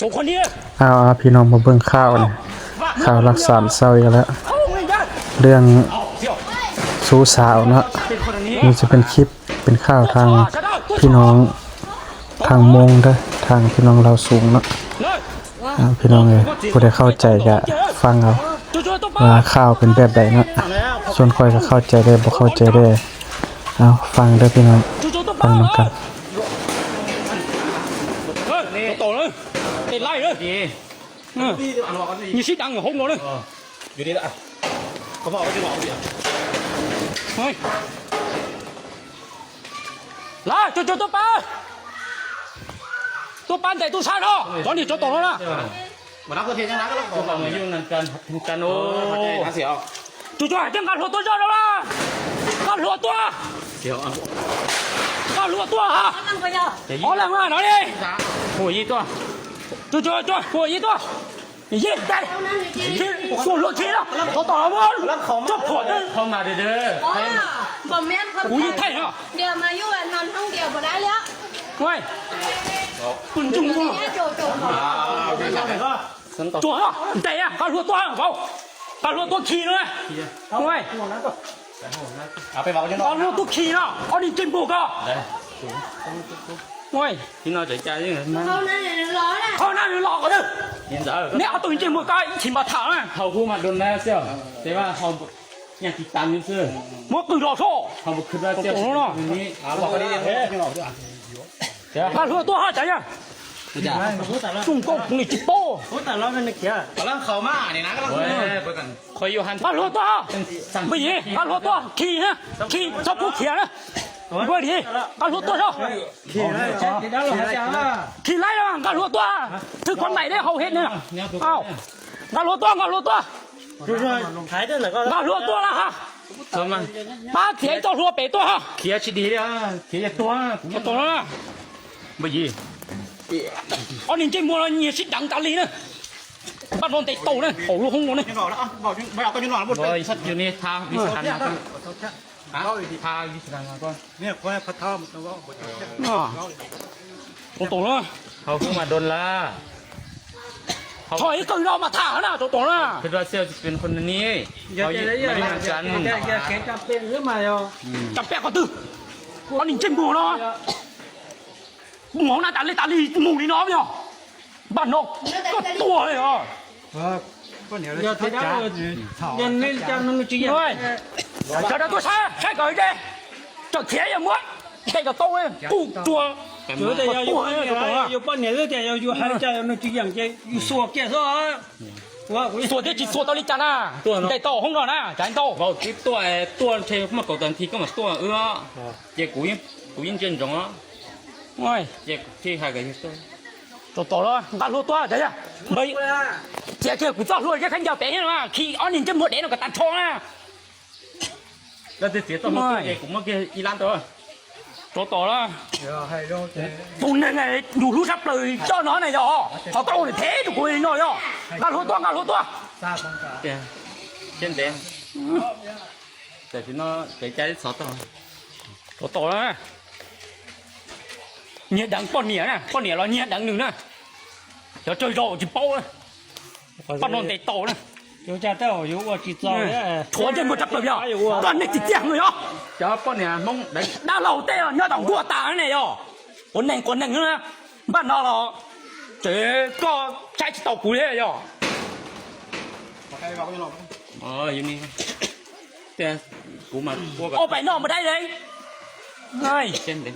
ສອງຄົນນີ້ ເອົາ ເອົາ ພີ່ນ້ອງມາເບິ່ງຂ່າວນີ້ ຂ່າວລັກສາມເຊົ້າອີກແລ້ວ ເລື່ອງຊູ້ສາວເນາະ. ນີ້ຈະເປັນຄລິບ ເປັນຂ່າວທາງພີ່ນ້ອງທາງມົ້ງເດີ ທາງພີ່ນ້ອງລາວສູງເນາະ. ເອົາ ພີ່ນ້ອງເອີຍ ຜູ້ໃດເຂົ້າໃຈກະຟັງເອົາ ວ່າຂ່າວເປັນແບບໃດເນາະ. ສ່ວນຂ້ອຍກະເຂົ້າໃຈແດ່ ບໍ່ເຂົ້າໃຈແດ່. ເອົາ ຟັງເດີພີ່ນ້ອງ ຟັງນຳກັນ. ເອີ ເຮັດໄລ່ເດີ ເອີ ມີຊິດັງຫົງໂລເດີ ຢູ່ນີ້ລະ ເຂົາບອກວ່າຈະບອກເດ ເຮີ້ຍ ລາ ໂຈໂຈໂຕປາ ໂຕປານໃດໂຕຊາເນາະ ຕອນນີ້ໂຈໂຕແລ້ວນະ ບໍ່ນັບປະເທດຍັງນະ ກໍລະຂໍມາຢູ່ນຳກັນ ກັນ ໂອ້ ເອີ ເຂົ້າໃຈນະ ສຽວ. ຈູ່ໆ ຈັ່ງການຫົວຕົວເຈົ້າລະວ່າ ການຫົວຕົວ ສຽວ ການຫົວຕົວຮະ ເອົາແລງມາໜ້ອຍນີ້ ໂອ້ຍ ຕົວ ຈູ່ໆ ໂອ້ຍ ຕົວ ຍິງໄດ້ ສູ້ລົດຂີ່ລະ ເຂົາຕໍ່ລະບໍ່ ຈັບຜົວເດີ ເຂົ້າມາເດີ ບໍ່ແມ່ນ ກູຍິງໄດ້ເນາະ ດຽວມາຢູ່ອັນນັ້ນຫ້ອງດຽວບໍ່ໄດ້ແລ້ວ ໂອ້ຍ ປຶ້ນຈຸ້ງບໍ່ ໂຈໂຈ ຕົວເນາະ ໄດ້ອະ ການຫົວຕົວເວົ້າ ການຫົວຕົວຂີ່ເນາະ ໂອ້ຍ ເອົາໄປເວົ້າຢູ່ນອກ ການຫົວຕົວຂີ່ເນາະ ເອົານີ້ຈິ້ມບຸກເນາະ ໂອ້ຍ ພີ່ນ້ອງໃຈໃຈ ເຂົ້າໜ້າຫຼໍ່ນະ ເຂົ້າໜ້າຫຼໍ່ກວ່າເດີ ເຫັນເດີ ແມ່ເອົາໂຕຈິ້ມບຸກກໍທີ່ມາຖາມນະ ເຮົາຮູ້ມາດົນແລ້ວເຈົ້າ ແຕ່ວ່າເຮົາ ຍັງຕິດຕາມຢູ່ຊື່ ໝົດຕື່ນລໍໂຊ ເຮົາບໍ່ຄິດວ່າຈະ ໂອ້ໂຫ ນີ້ ເອົາບອກໄປເດ້ ການຫົວຕົວຫາໃຈຍັງ ຊຸມກົງນີ້ຈິໂປ້ ໂອ້ ຕາລອດມັນເກຍ ກຳລັງເຂົ້າມານີ້ນະ ກຳລັງ ໂອ້ຍ ເບິ່ງກັນ ຂ້ອຍຢູ່ຫັ້ນ ການຫົວຕົວ ບໍ່ດີ ການຫົວຕົວ ຂີ່ຮະ ຂີ່ຊອບຜູ້ເຂຍນະ ບໍ່ດີ ການຫົວຕົວເນາະ ຂີ່ໄລ່ລະວັງ ການຫົວຕົວ ຖືກກົດໝາຍເດ້ ເຮົາເຮັດນີ້ນະ ເອົ້າ ການຫົວຕົວ ການຫົວຕົວ ການຫົວຕົວລະຮະ ປາກເສຍເຈົ້າຫົວເປຕົວຮະ ເຂຍຊິດີເດ້ອ ເຂຍຢ່າຕົວະ ບໍ່ຕົວະ ບໍ່ຢີ ອັນນີ້ຈິງມົວເນຍຊິດັງຕາລີນະ ບ້ານໂນນເຕໂຕນະ ເຂົາລູກຂອງໂນນນະ ຢູ່ນີ້ທາງວິສານາ ພາວິສານາກ່ອນ ນີ້ຂ້ອຍພະທ້າວມັນເວົ້າບໍ່ ອໍ ຕົງໆ ເນາະ ເຮົາຄືມາດົນລະ ເຮົາ ຖອຍກຶ່ງເນາະ ມາຖ້ານະ ຕົງໆ ນະ ຄິດວ່າສ່ຽວຊິເປັນຄົນນີ້ ເຮົາຢູ່ນຳກັນ ຈຳເປັນຫຼືມາເນາະ ອືມ ຈຳເປັນກໍຕື້ ອັນນີ້ຈິງໝູເນາະ ໝູໜ້າຕາເລຕາລີໝູນີ້ເນາະ ບ້ານນອກ ຕົວເລີຍເນາະ ເອີ ເຈົ້າຕົວຊາ ໃຊ້ກໍໄດ້ ເຈົ້າເຂຍຢ່າໝົດ ໃຊ້ກໍໂຕເລີຍ ກູຕົວ ຢູ່ປ້ານເໜືອ ຢູ່ປ້ານເໜືອ ແຕ່ຢູ່ໃຫ້ເຈົ້າໜຶ່ງຈິງຢ່າງ ຢູ່ສົວແກ່ຊະ ວ່າ ສົວທີ່ຈິສົວຕອນນີ້ຈ້ານະ ໄດ້ຕໍ່ຫ້ອງນອນນະ ຈານໂຕ ເວົ້າຕິດຕົວ ຕົວເທມາເກົາຕັນທີກໍມາຕົວ ເອີ ເຈົ້າ ກູຍິງ ກູຍິງເຈັນຈອງ ໂອ້ຍ ເຈັບທີ່ຂາກະຢູ່ໂຕ ໂຕໂຕລະ ການຫົວຕົວ ເຈົ້າ ເຈົ້າ ເຈົ້າ ເຈົ້າ ກູຈອດຫົວ ເຈົ້າ ຄັນເຈົ້າເປັນຫຍັງມາ ຂີ້ອອນນີ້ຈະໝົດເດ້ ກໍຕັດທໍ່ນະ ແລ້ວຊິເສຍຕໍ່ ໂອ້ຍ ເອ ກູມາເກອີຫຼານໂຕ ໂຕໂຕລະ ໂຕນັ້ນນະ ຢູ່ຮູ້ສັບເປີເຈົ້ານອນນະ ເຈົ້າ ເຂົາໂຕນີ້ເທທຸກຄົນເນາະ ການຫົວຕົວ ການຫົວຕົວ ເຊັ່ນເດ ແຕ່ພີ່ນ້ອງໃຈໃຈສອດຕໍ່ ໂຕໂຕລະ ເນຍດັງປ້ອນເນຍນະ ປ້ອນເນຍລະເນຍດັງໜຶ່ງນະ ເຈົ້າເຈົ້າເຈົ້າຈິເປົານະ ປ້ອນນອນເຕໂຕນະ ເຈົ້າເຈົ້າຢູ່ວ່າຈິເຈົ້າເນຍ ໂຖຈະບໍ່ຈັບເປີເນາະ ຕອນນີ້ຈິແຈ້ງເລີຍເນາະ ເຈົ້າປ້ອນເນຍມົງໄດ້ ດາເລົ່າເຕເນາະ ຕ້ອງຫົວຕາແນ່ເນາະ ຄົນໜຶ່ງຄົນໜຶ່ງນະ ບ້ານນອກເນາະ ເຈກໍໃຊ້ຈິເຕົາກູເດ້ເນາະ ອໍ ຢູ່ນີ້ ແຕ່ກູມາພວກ ອອກໄປນອກບໍ່ໄດ້ເລີຍ ເອີຍ ເຊັ່ນເດ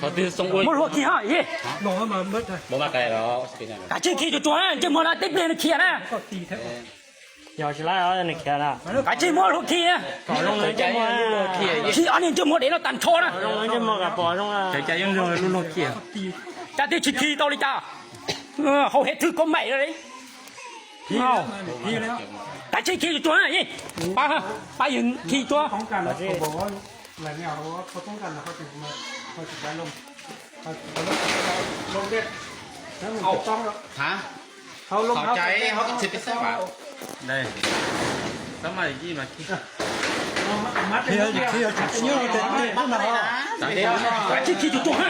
ເຂົາຖືສົ່ງອວຍ ບໍ່ຮູ້ຂີ້ຫາອີ ລົງມາເບິດເລີຍ ບໍ່ມາໄກແລ້ວ ຊິເປັນຫຍັງ ກາຊິຂີ່ຢູ່ຕົວ ຈະມາລະຕິບເລນເຂຍນະ ກໍຕີແທ້ ເຈົ້າຊິໄລ່ເອົາໃນເຂຍນະ ກາຊິມາລົດຂີ່ນະ ຂໍລົງເລີຍ ຈະມາຂີ່ອັນນີ້ຈະມາເດນະຕັນໂຊນະ ຂໍລົງເລີຍ ຈະມາກະປໍລົງລະ ໃຈໃຈຍັງລົງລຸນລົດຂີ່ ຈະຕິຊິຂີ່ຕໍ່ເລີຍຈ້າ ເອີ ເຮົາເຮັດຖືກກົດໝາຍເລີຍ ເອົາ ກາຊິຂີ່ຕົວນີ້ ປາ ປາຢືນຂີ່ຕົວ ຂອງກັນ ເຂົາບອກວ່າ ລາຍແນວເຂົາຕ້ອງການ ເຂົາຊິມາ ເຂົາຊິໄປລົງ ເຂົາຊິໄປລົງ ລົງເດັດ ແລ້ວມັນຕ້ອງ ຮະ ເຂົາລົງ ເຂົ້າໃຈ ເຮົາຊິໄປໃສ່ບາດ ໄດ້ ສະໄໝນີ້ມາ ມັດ ມັດ ເຂົາຊິຂີ່ຕົວ ຮະ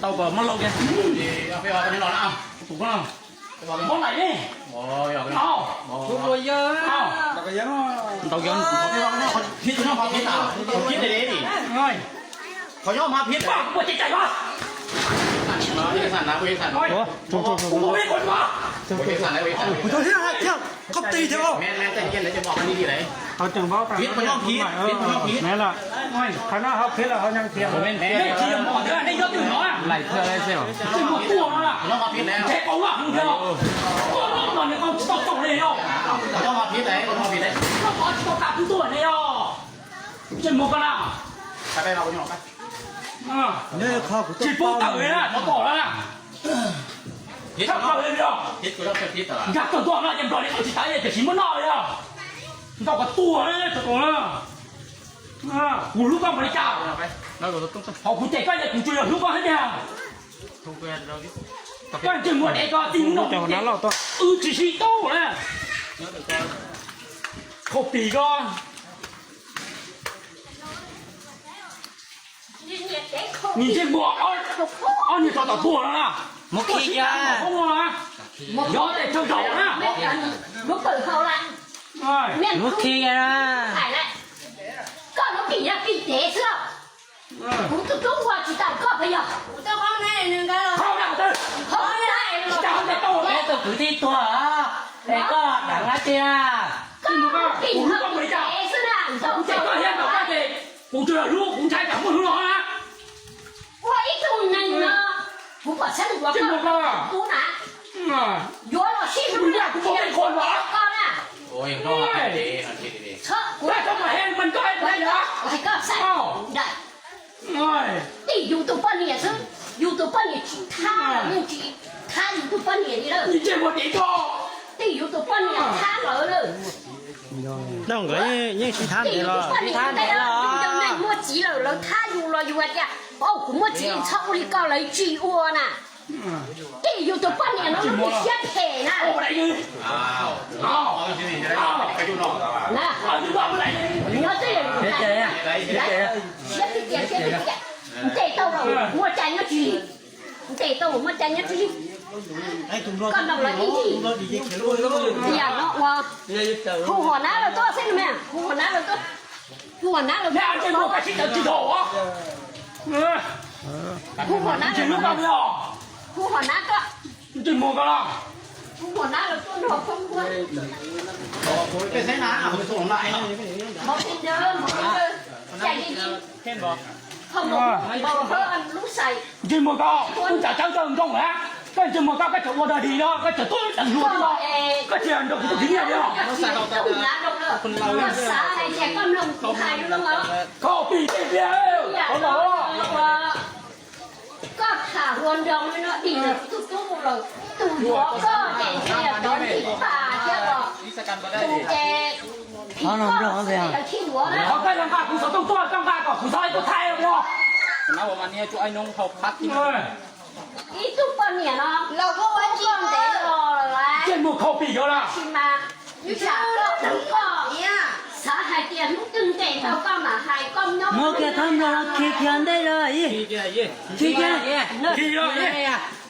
ເຕົ້າກໍມາເລົ່າແກ ເອົາໄປເວົ້າກັນແນ່ນອນນະ ເອົາ ຖືກບໍ່ລະ ບໍ່ໄດ້ເດ້ ບໍ່ຢອກເນາະ ເອົາ ບໍ່ ເອົາ ເອົາ ເອົາ ຜິດ ຜິດເດ້ນີ້ ຂ້ອຍຍອມຮັບຜິດ ປາກບໍ່ເຈັບໃຈວະ ເຮັດຈັ່ງຊັ້ນນະ ບໍ່ເຮັດຊັ້ນ ໂອ້ ໂອ້ ບໍ່ເປັນຄົນວະ ເຮັດຈັ່ງຊັ້ນໄດ້ ບໍ່ເຮັດຊັ້ນ ເຮົາຕີເຖາະ ແມ່ນໆ ໃຈເຢັນ ແລ້ວຈະບອກກັນດີໆ ເຮົາຈັ່ງເວົ້າກັນ ຜິດກໍຍອມຜິດ ເອີ ຜິດກໍຍອມຜິດ ແມ່ນລະ ໂອ້ຍ ຄັນວ່າເຮົາຜິດແລ້ວເຮົາຍັງຖຽງ ແມ່ນ ໄດ້ຖຽງໝໍເດີ ໄດ້ຍົດຢູ່ເນາະ ຫຼາຍເທື່ອແລ້ວ ເຈົ້າໝໍຕົວະລະ ຍອມຮັບຜິດແລ້ວ ແທ້ກໍວ່າເດີ ໂອ້ຍ ຕອນນີ້ກໍຕ້ອງເລີຍເນາະ ເຈົ້າມາຜິດໄດ໋ ເຈົ້າມາຜິດໄດ໋ ກໍຂໍຕົວະຄືຕົວະແນ່ເນາະ ເຈົ້າໝໍກໍລະ ໄປໄປເອົາຢູ່ນອກໄປ ອ່າ ເນີ ຂໍ ຊິໂປ້ເຕີເລີຍນະ ຂໍບອກແລ້ວນະ ເຮັດເນາະ ເຮັດກໍຕ້ອງຜິດຕະຫຼາດ ຢາກຕົວະນະ ຢ່າດອຍເອົາຊິຕາຍ ຈະຊິມານອກເລີຍ ເຈົ້າກໍຕົວະນະ ຕົວະນະ ອ່າ ກູຮູ້ຄວາມບໍລິຈາກ ເອົາໄປ ເອົາຕົວະ ເອົາກູເຕະກໍຢ່າ ກູຈະຮູ້ຄວາມໃຫ້ແດ່ ທຸກເພື່ອນເຮົາ ກໍຈຶ່ງໝົດເອງກໍຈິງເນາະ ເຈົ້າໜ້າເລົ່າຕົວະ ອື ຊິຊິໂຕນະ ເຂົາປີກໍ 你这不，哦，哦，你找到多了啦，没看见啊，我了，要得，找着了，没看见啊，哎，没看见啊，哎，告诉你，比谁是，哎，不是中国去找告朋友，我到后来那个了，好了，好了，找到了，哎，都不对多啊，哎，个，打个架，告诉你，比谁是呢，你找不着。 ກູຈະຮູ້ ກູໃຊ້ຈາກມຶງເນາະ ວ່າອີກຕົງນັ້ນເນາະ ກູກໍຊັ້ນຫົວ ຈິງບໍ່ກະ ກູນະ ອືມ ຢໍລະຊິ ມຶງວ່າກູບໍ່ເປັນຄົນຫວາ ກໍນະ ໂອ້ຍ ກໍເຮັດດີ ເຮັດດີ ເທາະ ແລ້ວທຳມາເຮັດມັນກໍເຮັດໄດ້ລະ ໃຫ້ກໍໃສ່ ອ້າວ ໄດ້ ໂອ້ຍ ຕິຢູ່ຕົວປານນີ້ຊື່ ຢູ່ຕົວປານນີ້ ຖ້າມັນຊິ ຖ້າຢູ່ຕົວປານນີ້ນີ້ເດີ ນີ້ເຈັບບໍ່ດີກໍ ຕິຢູ່ຕົວປານນີ້ ຖ້າເລີຍ ນ້ອງກໍຍັງຊິຖາມໄດ້ລະ ຖາມໄດ້ລະ ຢູ່ຈັ່ງນັ້ນໝົດຈີເລີຍ ຖ້າຢູ່ລະຢູ່ວ່າຈະ ໂອ້ ໝົດຈີຊອກບໍລິການເລີຍຈີອັວນະ ຕິຢູ່ຕົວປານນີ້ນ້ອງຊິເສຍເພນະ ອ້າວ ອ້າວ ນະ ເສຍເພ ເສຍເພ ເສຍເພ ເຕະເຕົ້າເລີຍ ຫົວໃຈນ້ອງຈີ ເຕະໂຕມາຈາກຍາທີ່ ກໍນຳລະອີກ ຢ່າເນາະວ່າ ຜູ້ຫົວໜ້າລາວຕົວະຊິແມ່ ຜູ້ຫົວໜ້າລາວຕົວະ ຜູ້ຫົວໜ້າລາວຕົວະ ແມ່ເຈົ້າໝໍກະຊິເຈົ້າຈິໂຕ ເອີ ຜູ້ຫົວໜ້າ ຊິລູກກັນເນາະ ຜູ້ຫົວໜ້າຕົວະ ຈິໂມກະລະ ຜູ້ຫົວໜ້າລາວຕົວະເນາະ ຄົນຫົວ ໄປໃສນະ ເອົາໄປສົ່ງຫຼາຍເນາະ ບໍ່ເປັນເດີ ບໍ່ເປັນເດີ ໃຈດີໆ ເຫັນບໍ່ ເຂົາບໍ່ ບໍ່ເພິ່ນອັນລູກໃສ່ ຈິມບໍ່ກໍ ຕ້ອງຈະເຈົ້າເຈົ້າຕົງແຫຼະ ກໍຈິມບໍ່ກໍ ກໍຈະອວດດີເນາະ ກໍຈະຕຸ້ຍຕັງຫຼວງເນາະ ກໍຈະອັນດອກທີ່ນີ້ເນາະ ສາໃຫ້ແຈກກໍລົງໃຫ້ລົງເນາະ ຂໍປີດຽວ ເຂົາບອກວ່າ ກໍຂາຫົວດອງເນາະ ດີເນາະ ຕຸ້ໆເລີຍ ຕູ້ຫົວກໍແຈກຕອນທີ່ປ່າເຈົ້າບອກ ຕູ້ແຈກ ເອົານ້ຳດອງເອົາໄປ ເອົາຂີ້ຫົວນະ ເຂົາໄປທາງພາກຜູ້ສາວຕ້ອງຕົວະ ຕ້ອງພາກກໍຜູ້ສາວໄອ້ຕົວະໄທເນາະ ນະ ປະມານນີ້ ຈຸໄອ້ນົງເຂົາພັກກິນ ເອີ ອີຕຸປະເໜຍເນາະ ເຮົາກໍໄວ້ກິນເດ້ ເຈັນໝູ່ເຂົ້າປີກແລ້ວລະ ຊິມາ ຢູ່ຊາກໍ ສາຫາຍຕຽນ ຕຶງເຕະເຂົາກໍມາໃຫ້ກ້ອມນົກ ເມື່ອແກທຳລາວເຄກຽນໄດ້ເລີຍ ເຄກຽນ ເຄກຽນ ເຄກຽນ